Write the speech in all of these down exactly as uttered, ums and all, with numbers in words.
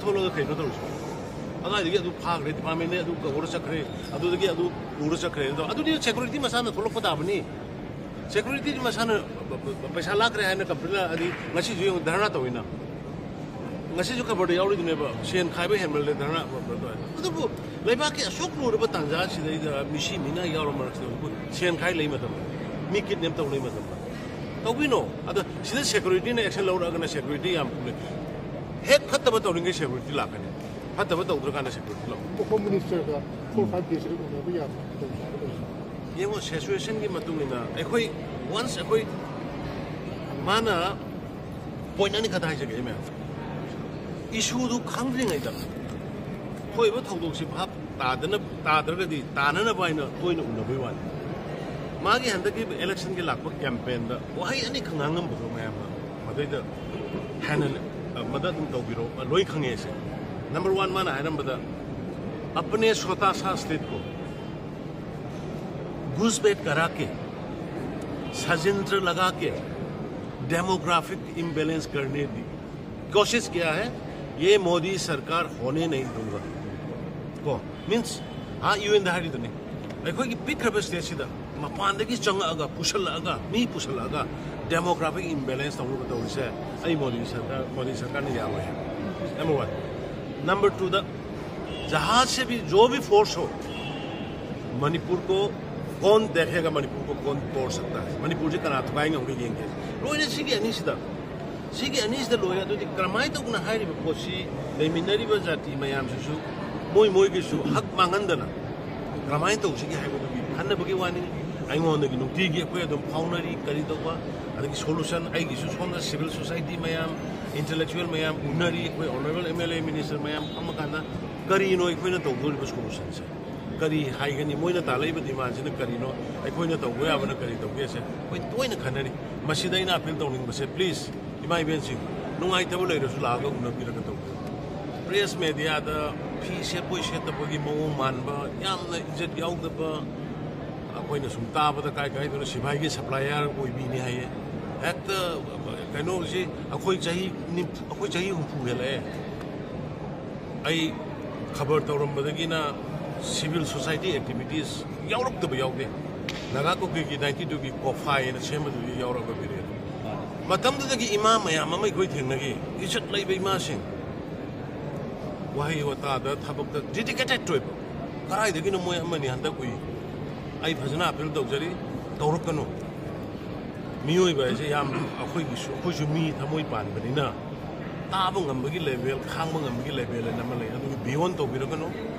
ꯊꯣꯛꯂꯒ ꯀꯩꯅꯣ ꯇꯧꯔꯤꯁꯦ? ꯑꯗꯨꯋꯥꯏꯗꯒꯤ ꯑꯗꯨ ꯐꯥꯈ꯭ꯔꯦ, ꯗꯤꯄꯥꯔꯠꯃꯦꯟꯗꯩ ꯑꯗꯨ ꯀꯧꯔ ꯆꯠꯈ꯭ꯔꯦ, ꯑꯗꯨꯗꯒꯤ ꯑꯗꯨ ꯄꯨꯔ ꯆꯠꯈ꯭ꯔꯦ꯫ ꯑꯗꯣ ꯑꯗꯨꯗꯤ ꯁꯦꯀ꯭ꯌꯨꯔꯤꯇꯤ ꯃꯁꯥꯅ ꯊꯣꯛꯂꯛꯄ ꯇꯥꯕꯅꯤ꯫ ꯁꯦꯀ꯭ꯌꯨꯔꯤꯇꯤꯗꯤ ꯃꯁꯥꯅ ꯄꯩꯁꯥ ꯂꯥꯛꯈ꯭ꯔꯦ ꯍꯥꯏꯅ ꯀꯝꯄ꯭ꯂꯦꯟ ꯂꯥꯛꯑꯗꯤ ꯉꯁꯤꯁꯨ ꯌꯦꯡꯉꯨ, ꯙꯔꯅꯥ ꯇꯧꯋꯤꯅ꯫ ꯉꯁꯤꯁꯨ ꯈꯕꯔꯗ ꯌꯥꯎꯔꯤꯗꯨꯅꯦꯕ, ꯁꯦꯟ ꯈꯥꯏꯕ ꯍꯦꯟꯃꯜꯂꯦ, ꯙꯔꯅꯥ ꯇꯧꯋꯦ꯫ ꯑꯗꯨꯕꯨ ꯂꯩꯕꯥꯛꯀꯤ ꯑꯁꯨꯛ ꯂꯨꯔꯕ ꯇꯥꯟꯖꯥꯁꯤꯗꯩꯗ ꯃꯤꯁꯤ ꯃꯤꯅꯥ ꯌꯥꯎꯔ ꯃꯔꯛꯁꯤꯗ ꯑꯩꯈꯣꯏ ꯁꯦꯟ ꯈꯥꯏ ꯂꯩ ꯃꯇꯝꯗ, ꯃꯤ ꯀꯤꯗꯅꯦꯞ ꯇꯧ ꯂꯩ ꯃꯇꯝꯗ ꯇꯧꯕꯤꯅꯣ꯫ ꯑꯗꯣ ꯁꯤꯗ ꯁꯦꯀ꯭ꯌꯨꯔꯤꯇꯤꯅ ꯑꯦꯛꯁꯟ ꯂꯧꯔꯛꯑꯒꯅ ꯁꯦꯀ꯭ꯌꯨꯔꯤꯇꯤ ꯌꯥꯝ ꯐꯨꯂꯦ꯫ ꯍꯦꯛ ꯐꯠꯇꯕ ꯇꯧꯔꯤꯉꯩ ꯁꯦꯀ꯭ꯌꯨꯔꯤꯇꯤ ꯂꯥꯛꯀꯅꯤ, ꯐꯠꯇꯕ ꯇꯧꯗ꯭ꯔꯀꯥꯟꯗ ꯁꯦꯀ꯭ꯌꯨꯔꯤꯇꯤ ꯂꯥꯛꯀꯅꯤ꯫ ꯍꯣꯝ ꯃꯤꯅꯤꯁꯇꯔꯒ ꯐꯣꯔ ꯐꯥꯏꯚ ꯗꯦꯁꯇ ꯎꯅꯕ ꯌꯥꯕ ꯈꯨꯗꯣꯡꯆꯥꯕ ꯂꯩ꯫ ꯌꯦꯡꯉꯣ, ꯁꯤꯆꯨꯋꯦꯁꯟꯒꯤ ꯃꯇꯨꯡ ꯏꯟꯅ ꯑꯩꯈꯣꯏ, ꯋꯟꯁ ꯑꯩꯈꯣꯏ ꯃꯥꯅ ꯄꯣꯏꯟ ꯑꯅꯤꯈꯛꯇ ꯍꯥꯏꯖꯒꯦ ꯑꯩ ꯃꯌꯥꯝ, ꯏꯁꯨꯗꯨ ꯈꯪꯗ꯭ꯔꯤꯉꯩꯗ ꯊꯣꯛꯏꯕ ꯊꯧꯗꯣꯛꯁꯤ ꯚꯥꯞ ꯇꯥꯗꯅ, ꯇꯥꯗ꯭ꯔꯒꯗꯤ ꯇꯥꯅꯅꯕ ꯍꯥꯏꯅ ꯇꯣꯏꯅ ꯎꯅꯕꯩ ꯋꯥꯅꯤ꯫ ꯃꯥꯒꯤ ꯍꯟꯗꯛꯀꯤ ꯏꯂꯦꯛꯁꯟꯒꯤ ꯂꯥꯛꯄ ꯀꯦꯝꯄꯦꯟꯗ ꯋꯥꯍꯩ ꯑꯅꯤꯈꯛ ꯉꯥꯡꯉꯝꯕꯗꯣ ꯃꯌꯥꯝꯅ ꯃꯗꯩꯗ ꯍꯦꯟꯅ, ꯑ, ꯃꯗ ꯑꯗꯨꯝ ꯇꯧꯕꯤꯔꯣ, ꯑ, ꯂꯣꯏ ꯈꯪꯉꯦ ꯑꯩꯁꯦ꯫ ꯅꯝꯕꯔ ꯋꯥꯟ, ꯃꯥꯅ ꯍꯥꯏꯔꯝꯕꯗ, "अपने छोटा सा स्टेट को घुसपैठ करा के, षड्यंत्र लगा के डेमोग्राफिक इम्बैलेंस करने की कोशिश किया है, ये मोदी सरकार होने नहीं दूंगा" ꯀꯣ, ꯃꯤꯟꯁ, ꯑꯥ, ꯌꯨ ꯑꯦꯟꯗ ꯍꯥꯏꯔꯤꯗꯨꯅꯤ, ꯑꯩꯈꯣꯏꯒꯤ ꯄꯤꯛꯈ꯭ꯔꯕ ꯁ꯭ꯇꯦꯠꯁꯤꯗ ꯃꯄꯥꯟꯗꯒꯤ ꯆꯪꯉꯛꯑꯒ, ꯄꯨꯁꯜꯂꯛꯑꯒ, ꯃꯤ ꯄꯨꯁꯜꯂꯛꯑꯒ ꯗꯦꯃꯣꯒ꯭ꯔꯥꯐꯤꯛ ꯏꯝꯕꯦꯂꯦꯟꯁ ꯇꯧꯅꯕ ꯇꯧꯔꯤꯁꯦ ꯑꯩ ꯃꯣꯗꯤ ꯁꯔꯀꯥꯔ, ꯃꯣꯗꯤ ꯁꯔꯀꯥꯔꯅ ꯌꯥꯔꯣꯏ ꯍꯥꯏ꯫ Number one. ꯅꯝꯕꯔ ꯇꯨꯗ, जहां से भी जो भी फोर्स हो, मणिपुर को कौन देखेगा, मणिपुर को कौन तोड़ सकता है, ꯃꯅꯤꯄꯨꯔꯁꯦ ꯀꯅꯥ ꯊꯨꯒꯥꯏ ꯉꯝꯒꯦ ꯌꯦꯡꯒꯦ꯫ ꯂꯣꯏꯔꯦ꯫ ꯁꯤꯒꯤ ꯑꯅꯤꯁꯤꯗ, ꯁꯤꯒꯤ ꯑꯅꯤꯁꯤꯗ ꯂꯣꯏꯔꯦ꯫ ꯑꯗꯨꯗꯤ ꯀꯔꯝꯍꯥꯏꯅ ꯇꯧꯗꯅ ꯍꯥꯏꯔꯤꯕ ꯄꯣꯠꯁꯤ ꯂꯩꯃꯤꯟꯅꯔꯤꯕ ꯖꯥꯇꯤ ꯃꯌꯥꯝꯁꯤꯁꯨ ꯃꯣꯏ ꯃꯣꯏꯒꯤꯁꯨ ꯍꯛ ꯃꯥꯡꯍꯟꯗꯅ ꯀꯔꯝꯍꯥꯏꯅ ꯇꯧꯁꯤꯒꯦ ꯍꯥꯏꯕꯗꯨꯒꯤ ꯈꯟꯅꯕꯒꯤ ꯋꯥꯅꯤ꯫ ꯑꯩꯉꯣꯟꯗꯒꯤ ꯅꯨꯡꯇꯤꯒꯤ ꯑꯩꯈꯣꯏ ꯑꯗꯨꯝ ꯐꯥꯎꯅꯔꯤ꯫ ꯀꯔꯤ ꯇꯧꯕ, ꯑꯗꯒꯤ ꯁꯣꯂꯨꯁꯟ, ꯑꯩꯒꯤꯁꯨ ꯁꯣꯝꯗ ꯁꯤꯚꯤꯜ ꯁꯣꯁꯥꯏꯇꯤ ꯃꯌꯥꯝ, ꯏꯟꯇꯦꯂꯦꯛꯆꯨꯋꯦꯜ ꯃꯌꯥꯝ ꯎꯅꯔꯤ꯫ ꯑꯩꯈꯣꯏ honourable M L A, minister ꯃꯌꯥꯝ ꯐꯝꯃꯀꯥꯟꯗ ꯀꯔꯤꯅꯣ ꯑꯩꯈꯣꯏꯅ ꯇꯧꯗꯣꯔꯤꯕ ꯁꯣꯂꯨꯁꯟꯁꯦ? ꯀꯔꯤ ꯍꯥꯏꯒꯅꯤ? ꯃꯣꯏꯅ ꯇꯥꯜꯂꯛꯏꯕ ꯗꯤꯃꯥꯟꯁꯤꯅ ꯀꯔꯤꯅꯣ? ꯑꯩꯈꯣꯏꯅ ꯇꯧꯕ ꯌꯥꯕꯅ ꯀꯔꯤ ꯇꯧꯒꯦꯁꯦ ꯑꯩꯈꯣꯏ ꯇꯣꯏꯅ ꯈꯟꯅꯔꯤ꯫ ꯃꯁꯤꯗ ꯑꯩꯅ ꯑꯄꯤꯜ ꯇꯧꯅꯤꯡꯕꯁꯦ, ꯄ꯭ꯂꯤꯖ, ꯏꯃꯥ ꯏꯕꯦꯟꯁꯤꯡ, ꯅꯨꯡꯉꯥꯏꯇꯕ ꯂꯩꯔꯁꯨ ꯂꯥꯛꯑꯒ ꯎꯅꯕꯤꯔꯒ ꯇꯧꯕꯤꯌꯨ꯫ ꯄ꯭ꯔꯦꯁ ꯃꯦꯗꯤꯌꯥꯗ ꯐꯤ ꯁꯦꯠꯄꯣꯏ ꯁꯦꯠꯇꯕꯒꯤ ꯃꯑꯣꯡ ꯃꯥꯟꯕ, ꯌꯥꯝꯅ ꯏꯖꯠ ꯌꯥꯎꯗꯕ, ꯑꯩꯈꯣꯏꯅ ꯁꯨꯝ ꯇꯥꯕꯗ ꯀꯥꯏ ꯀꯥꯏꯗꯅꯣ ꯁꯤꯐꯥꯏꯒꯤ ꯁꯄ꯭ꯂꯥꯏꯌꯔ ꯑꯣꯏꯕꯤꯅꯤ ꯍꯥꯏꯌꯦ꯫ ꯍꯦꯛꯇ ꯀꯩꯅꯣꯁꯤ ꯑꯩꯈꯣꯏ ꯆꯍꯤ ꯅꯤꯐꯨ, ꯑꯩꯈꯣꯏ ꯆꯍꯤ ꯍꯨꯝꯐꯨ ꯍꯦꯜꯂꯛꯑꯦ꯫ ꯑꯩ ꯈꯕꯔ ꯇꯧꯔꯝꯕꯗꯒꯤꯅ civil society activities ꯌꯥꯎꯔꯛꯇꯕ ꯌꯥꯎꯗꯦ꯫ ꯅꯥꯒꯥ ꯀꯨꯀꯤꯒꯤ ninety twoꯒꯤ ꯀꯣꯐꯥꯏ ꯍꯥꯏꯅ ꯁꯦꯝꯕꯗꯨꯗꯤ ꯌꯥꯎꯔꯛꯑꯒ ꯕꯤꯔꯦꯟ꯫ ꯃꯇꯝꯗꯨꯗꯒꯤ ꯏꯃꯥ ꯃꯌꯥꯝ ꯑꯃ ꯑꯩꯈꯣꯏ ꯊꯦꯡꯅꯈꯤ, ꯏꯖꯠ ꯂꯩꯕ ꯏꯃꯥꯁꯤꯡ, ꯋꯥꯍꯩ ꯋꯥꯇꯥꯗ ꯊꯕꯛꯇ dedicated ꯑꯣꯏꯕ꯫ ꯀꯗꯥꯏꯗꯒꯤꯅꯣ ꯃꯣꯏ ꯑꯃꯅꯤ ꯍꯟꯗꯛ ꯎꯏ꯫ ꯑꯩ ꯐꯖꯅ appeal ꯇꯧꯖꯔꯤ, ꯇꯧꯔꯛꯀꯅꯨ꯫ ꯃꯤꯑꯣꯏꯕ ꯍꯥꯏꯁꯦ ꯌꯥꯝ, ꯑꯩꯈꯣꯏꯒꯤꯁꯨ, ꯑꯩꯈꯣꯏꯁꯨ ꯃꯤ ꯊꯃꯣꯏ ꯄꯥꯟꯕꯅꯤꯅ, ꯇꯥꯕ ꯉꯝꯕꯒꯤ level, ꯈꯥꯡꯕ ꯉꯝꯕꯒꯤ level ꯍꯥꯏꯅ ꯑꯃ ꯂꯩ꯫ ꯑꯗꯨꯒꯤ beyond ꯇꯧꯕꯤꯔꯛꯀꯅꯨ꯫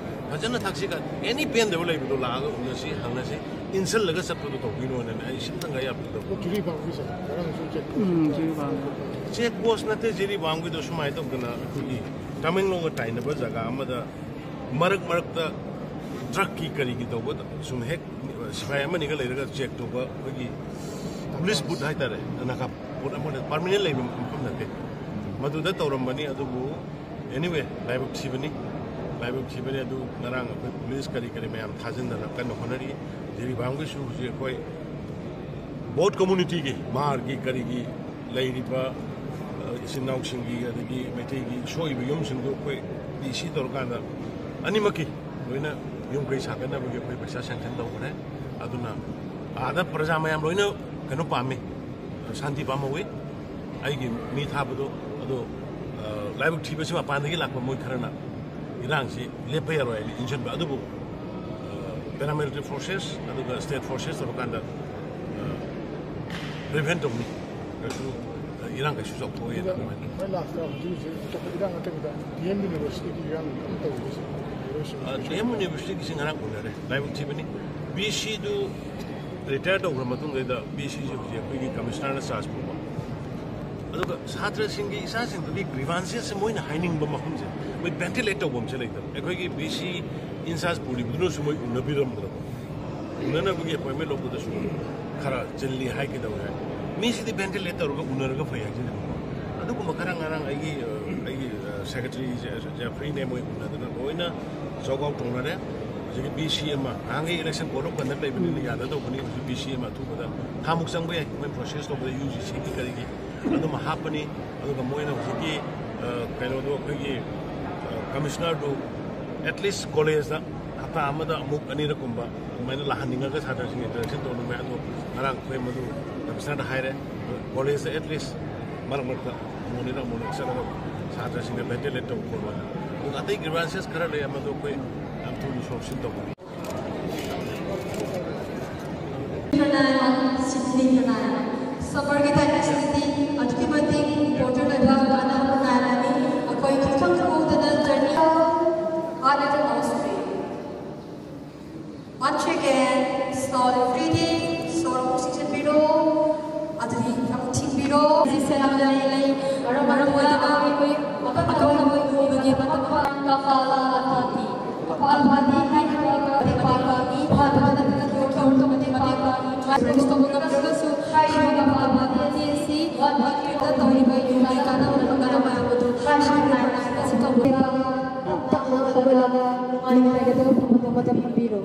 ꯐꯖꯅ ꯊꯛꯁꯤ ꯈꯥ-, any ꯄꯦꯟꯗꯕ ꯂꯩꯕꯗꯣ ꯂꯥꯛꯑꯒ ꯎꯅꯁꯤ, ꯍꯪꯅꯁꯤ, ꯏꯟꯁꯤꯜꯂꯒ ꯆꯠꯄꯗꯣ ꯇꯧꯕꯤꯅꯣꯅꯅꯦ ꯑꯩ ꯁꯤꯝꯇꯪꯒ ꯌꯥꯝ ꯇꯧ꯫ ꯖꯤꯔꯤꯕꯥꯝꯒꯤꯁꯦ ꯉꯔꯥꯡꯁꯨ check post ꯎꯝ, ꯖꯤꯔꯤꯕꯥꯝ꯫ Check post ꯅꯠꯇꯦ, ꯖꯤꯔꯤꯕꯥꯝꯒꯤꯗꯣ ꯁꯨꯃꯥꯏꯅ ꯇꯧꯗꯅ ꯑꯩꯈꯣꯏꯒꯤ ꯇꯃꯦꯡꯂꯣꯡꯒ ꯇꯥꯏꯅꯕ ꯖꯒꯥ ꯑꯃꯗ ꯃꯔꯛ ꯃꯔꯛꯇ drugꯀꯤ ꯀꯔꯤꯒꯤ ꯇꯧꯕ ꯁꯨꯝ ꯍꯦꯛ ꯁꯤꯐꯥꯏ ꯑꯃꯅꯤꯒ ꯂꯩꯔꯒ check ꯇꯧꯕ ꯑꯩꯈꯣꯏꯒꯤ police booth ꯍꯥꯏꯇꯥꯔꯦ, ꯅꯥꯀꯥ ꯄꯣꯠ ꯑꯃ permanent ꯂꯩꯕ ꯃꯐꯝ ꯅꯠꯇꯦ꯫ ꯃꯗꯨꯗ ꯇꯧꯔꯝꯕꯅꯤ꯫ ꯑꯗꯨꯕꯨ anyway, ꯂꯥꯏꯕꯛ ꯊꯤꯕꯅꯤ, ꯂꯥꯏꯕꯛ ꯊꯤꯕꯅꯤ꯫ ꯑꯗꯨ ꯉꯔꯥꯡ ꯑꯩꯈꯣꯏ police ꯀꯔꯤ ꯀꯔꯤ ꯃꯌꯥꯝ ꯊꯥꯖꯤꯟꯗꯅ ꯀꯟꯅ ꯍꯣꯠꯅꯔꯤ꯫ ꯖꯤꯔꯤꯕꯥꯝꯒꯤꯁꯨ ꯍꯧꯖꯤꯛ ꯑꯩꯈꯣꯏ ꯕꯣꯠ communityꯒꯤ, ꯃꯥꯔꯒꯤ ꯀꯔꯤꯒꯤ ꯂꯩꯔꯤꯕ, ꯑ, ꯏꯆꯤꯟ ꯏꯅꯥꯎꯁꯤꯡꯒꯤ ꯑꯗꯒꯤ ꯃꯩꯇꯩꯒꯤ ꯁꯣꯛꯏꯕ ꯌꯨꯝꯁꯤꯡꯗꯨ ꯑꯩꯈꯣꯏ ꯗꯤ ꯁꯤ ꯇꯧꯔꯀꯥꯟꯗ ꯑꯅꯤꯃꯛꯀꯤ ꯂꯣꯏꯅ ꯌꯨꯝ ꯀꯩ ꯁꯥꯒꯠꯅꯕꯒꯤ ꯑꯩꯈꯣꯏ ꯄꯩꯁꯥ sanction ꯇꯧꯈ꯭ꯔꯦ꯫ ꯑꯗꯨꯅ ꯑꯥꯗ ꯄ꯭ꯔꯖꯥ ꯃꯌꯥꯝ ꯂꯣꯏꯅ ꯀꯩꯅꯣ ꯄꯥꯝꯃꯤ, ꯁꯥꯟꯇꯤ ꯄꯥꯝꯍꯧꯋꯤ꯫ ꯑꯩꯒꯤ ꯃꯤ ꯊꯥꯕꯗꯣ ꯑꯗꯣ, ꯑ, ꯂꯥꯏꯕꯛ ꯊꯤꯕꯁꯤ ꯃꯄꯥꯟꯗꯒꯤ ꯂꯥꯛꯄ ꯃꯣꯏ ꯈꯔꯅ ꯏꯔꯥꯡꯁꯤ ꯂꯦꯞꯄ ꯌꯥꯔꯣꯏ ꯍꯥꯏꯅ ꯏꯟꯁꯤꯟꯕ꯫ ꯑꯗꯨꯕꯨ, ꯑ, paramilitary forces ꯑꯗꯨꯒ state forces ꯇꯧꯔꯀꯥꯟꯗ, ꯑ, prevent ꯇꯧꯅꯤ꯫ ꯀꯩꯁꯨ, ꯑ, ꯏꯔꯥꯡ ꯀꯩꯁꯨ ꯆꯥꯎꯊꯣꯛꯑꯣꯏꯅ ꯑꯗꯨꯃꯥꯏꯅ꯫ ꯈ꯭ꯋꯥꯏ lastꯇ ꯍꯧꯖꯤꯛ ꯍꯧꯖꯤꯛ ꯑꯇꯣꯞꯄ ꯏꯔꯥꯡ ꯅꯠꯇꯕꯤꯗ ꯗꯤ ꯑꯦꯝ ꯌꯨꯅꯤꯚꯔꯁꯤꯇꯤꯒꯤ ꯏꯔꯥꯡ ꯑꯃ ꯇꯧꯔꯤꯕꯁꯦ? ꯑ, ꯗꯤ ꯑꯦꯝ ꯌꯨꯅꯤꯚꯔꯁꯤꯇꯤꯒꯤꯁꯤ ꯉꯔꯥꯡ ꯎꯅꯔꯦ, ꯂꯥꯏꯕꯛ ꯊꯤꯕꯅꯤ꯫ ꯕꯤ ꯁꯤꯗꯨ retire ꯇꯧꯈ꯭ꯔ ꯃꯇꯨꯡꯗꯩꯗ ꯕꯤ ꯁꯤꯁꯤ ꯍꯧꯖꯤꯛ ꯑꯩꯈꯣꯏꯒꯤ commissionerꯅ charge ꯄꯨꯕ꯫ ꯑꯗꯨꯒ ꯁꯥꯇ꯭ꯔꯁꯤꯡꯒꯤ, ꯏꯆꯥꯁꯤꯡꯗꯨꯒꯤ grievances ꯃꯣꯏꯅ ꯍꯥꯏꯅꯤꯡꯕ ꯃꯐꯝꯁꯦ ꯃꯣꯏ ventilate ꯇꯧꯐꯝꯁꯦ ꯂꯩꯇꯕ꯫ ꯑꯩꯈꯣꯏꯒꯤ ꯕꯤ ꯁꯤ in charge ꯄꯨꯔꯤꯕꯗꯨꯅꯁꯨ ꯃꯣꯏ ꯎꯅꯕꯤꯔꯝꯗ꯭ꯔꯕ꯫ ꯎꯅꯅꯕꯒꯤ appointment ꯂꯧꯕꯗꯁꯨ ꯈꯔ ꯆꯤꯜꯂꯤ ꯍꯥꯏꯒꯗꯧꯔꯦ꯫ ꯃꯤꯁꯤꯗꯤ ventilate ꯇꯧꯔꯒ ꯎꯅꯔꯒ ꯐꯩ ꯍꯥꯏꯖꯅꯤꯡꯕꯀꯣ꯫ ꯑꯗꯨꯒꯨꯝꯕ ꯈꯔ ꯉꯔꯥꯡ ꯑꯩꯒꯤ, ꯑ, ꯑꯩꯒꯤ, ꯑ, secretary ꯖꯦ-, ꯖꯦꯐ꯭ꯔꯤꯅꯦ ꯃꯣꯏ ꯎꯅꯗꯅ ꯂꯣꯏꯅ job out ꯇꯧꯅꯔꯦ꯫ ꯍꯧꯖꯤꯛꯀꯤ ꯕꯤ ꯁꯤ ꯑꯃ, ꯅꯍꯥꯟꯈꯩ election code of conduct ꯂꯩꯕꯅꯤꯅ ꯌꯥꯗ ꯇꯧꯕꯅꯤ, ꯍꯧꯖꯤꯛ ꯕꯤ ꯁꯤ ꯑꯃ ꯑꯊꯨꯕꯗ ꯊꯥꯃꯨꯛ ꯆꯪꯕ ꯌꯥꯏ, ꯃꯣꯏ process ꯇꯧꯕꯗ ꯌꯨ ꯖꯤ ꯁꯤꯒꯤ ꯀꯔꯤꯒꯤ ꯑꯗꯨꯝ ꯍꯥꯞꯄꯅꯤ꯫ ꯑꯗꯨꯒ ꯃꯣꯏꯅ ꯍꯧꯖꯤꯛꯀꯤ, ꯑ, ꯀꯩꯅꯣꯗꯣ ꯑꯩꯈꯣꯏꯒꯤ, ꯑ, ꯀꯃꯤꯁꯅꯔꯗꯨ ꯑꯦꯠꯂꯤꯁ ꯀꯣꯂꯦꯖꯇ ꯍꯞꯇꯥ ꯑꯃꯗ ꯑꯃꯨꯛ ꯑꯅꯤꯔꯛꯀꯨꯝꯕ ꯑꯗꯨꯃꯥꯏꯅ ꯂꯥꯛꯍꯟꯅꯤꯡꯉꯒ ꯁꯥꯇ꯭ꯔꯁꯤꯡ ꯏꯟꯇꯔꯦꯛꯁꯟ ꯇꯧꯅꯤꯡꯕ꯫ ꯑꯗꯣ ꯉꯔꯥꯡ ꯑꯩꯈꯣꯏ ꯃꯗꯨ ꯀꯃꯤꯁꯅꯔꯗ ꯍꯥꯏꯔꯦ꯫ ꯀꯣꯂꯦꯖꯇ ꯑꯦꯠꯂꯤꯁ ꯃꯔꯛ ꯃꯔꯛꯇ ꯑꯃꯨꯛ ꯑꯅꯤꯔꯛ ꯑꯃꯨꯛ ꯑꯅꯤꯔꯛ ꯆꯠꯂꯒ ꯁꯥꯇ꯭ꯔꯁꯤꯡꯗ ꯚꯦꯟꯇꯤꯂꯦꯠ ꯇꯧꯕ ꯈꯣꯠꯄ, ꯑꯗꯨꯒ ꯑꯇꯩ ꯒ꯭ꯔꯤꯚꯥꯟꯁꯦꯁ ꯈꯔ ꯂꯩ, ꯃꯗꯨ ꯑꯩꯈꯣꯏ ꯌꯥꯝ ꯊꯨꯅ ꯁꯣꯜꯚ ꯁꯤꯟ ꯇꯧꯒꯅꯤ꯫ ꯄ꯭ꯔꯅꯥꯌꯥꯃ, ꯁꯤꯊꯤꯂꯤ ꯄ꯭ꯔꯅꯥꯌꯥꯃ꯫ ꯁꯝꯃꯔꯒꯤ ꯇꯥꯏꯝ ꯑꯁꯤꯗꯤ ꯑꯗꯨꯛꯀꯤ ꯃꯇꯤꯛ ꯏꯝꯄꯣꯔꯇꯦꯟ ꯑꯣꯏꯕ ꯀꯥꯟꯅꯕ ꯄ꯭ꯔꯅꯥꯌꯥꯃꯅꯤ꯫ ꯑꯩꯈꯣꯏ ꯈꯪꯈꯪ ꯈꯪꯍꯧꯗꯅ ꯖꯔꯅꯤ ꯍꯥꯟꯅ mouse free. Once again, slowly breathing, ꯁꯣꯔ ꯑꯃꯨꯛ ꯆꯤꯡꯁꯤꯟꯕꯤꯔꯣ꯫ ꯑꯗꯨꯗꯤ ꯑꯃꯨꯛ ꯊꯤꯡꯕꯤꯔꯣ꯫ ꯁꯤ ꯁꯦꯅꯥꯗ ꯂꯩ꯫ ꯃꯔꯝ ꯑꯣꯏꯗꯨꯅ ꯑꯩꯈꯣꯏ ꯑꯀꯛꯅꯕ ꯌꯣꯒꯒꯤ ꯃꯇꯝ ꯀꯄꯥꯂꯚꯥꯇꯤ꯫ ꯀꯄꯥꯂꯚꯥꯇꯤ ꯍꯥꯏꯔꯤꯕ ꯀꯄꯥꯂꯚꯥꯇꯤ ꯐꯅꯕ ꯅꯠꯇ꯭ꯔꯒ ꯌꯣꯒꯒꯤ ꯃꯇꯝ ꯀꯄꯥꯂꯚꯥꯇꯤ ꯄ꯭ꯔꯦꯛꯇꯤꯁ ꯇꯧꯕ ꯉꯝꯗ꯭ꯔꯒꯁꯨ ꯍꯥꯏꯔꯤꯕ ꯀꯄꯥꯂꯚꯥꯇꯤ ꯑꯁꯤ ꯋꯥꯟ ꯃꯟꯊꯇ ꯇꯧꯔꯤꯕ ꯌꯣꯒꯒꯤ ꯀꯥꯟꯅꯕ ꯀꯥꯟꯅꯕ ꯃꯌꯥꯝ ꯑꯗꯨ ꯍꯥꯏꯔꯤꯕ ꯄ꯭ꯔꯥꯅꯥꯌꯥꯃ ꯑꯁꯤ ꯇꯧꯕꯤꯌꯨ꯫ ꯇꯞꯅ ꯍꯧꯒꯠꯂꯒ ꯅꯨꯡꯉꯥꯏ ꯅꯨꯡꯉꯥꯏꯒꯗꯕ ꯐꯝꯐꯝ ꯑꯃꯗ ꯐꯝꯕꯤꯔꯣ꯫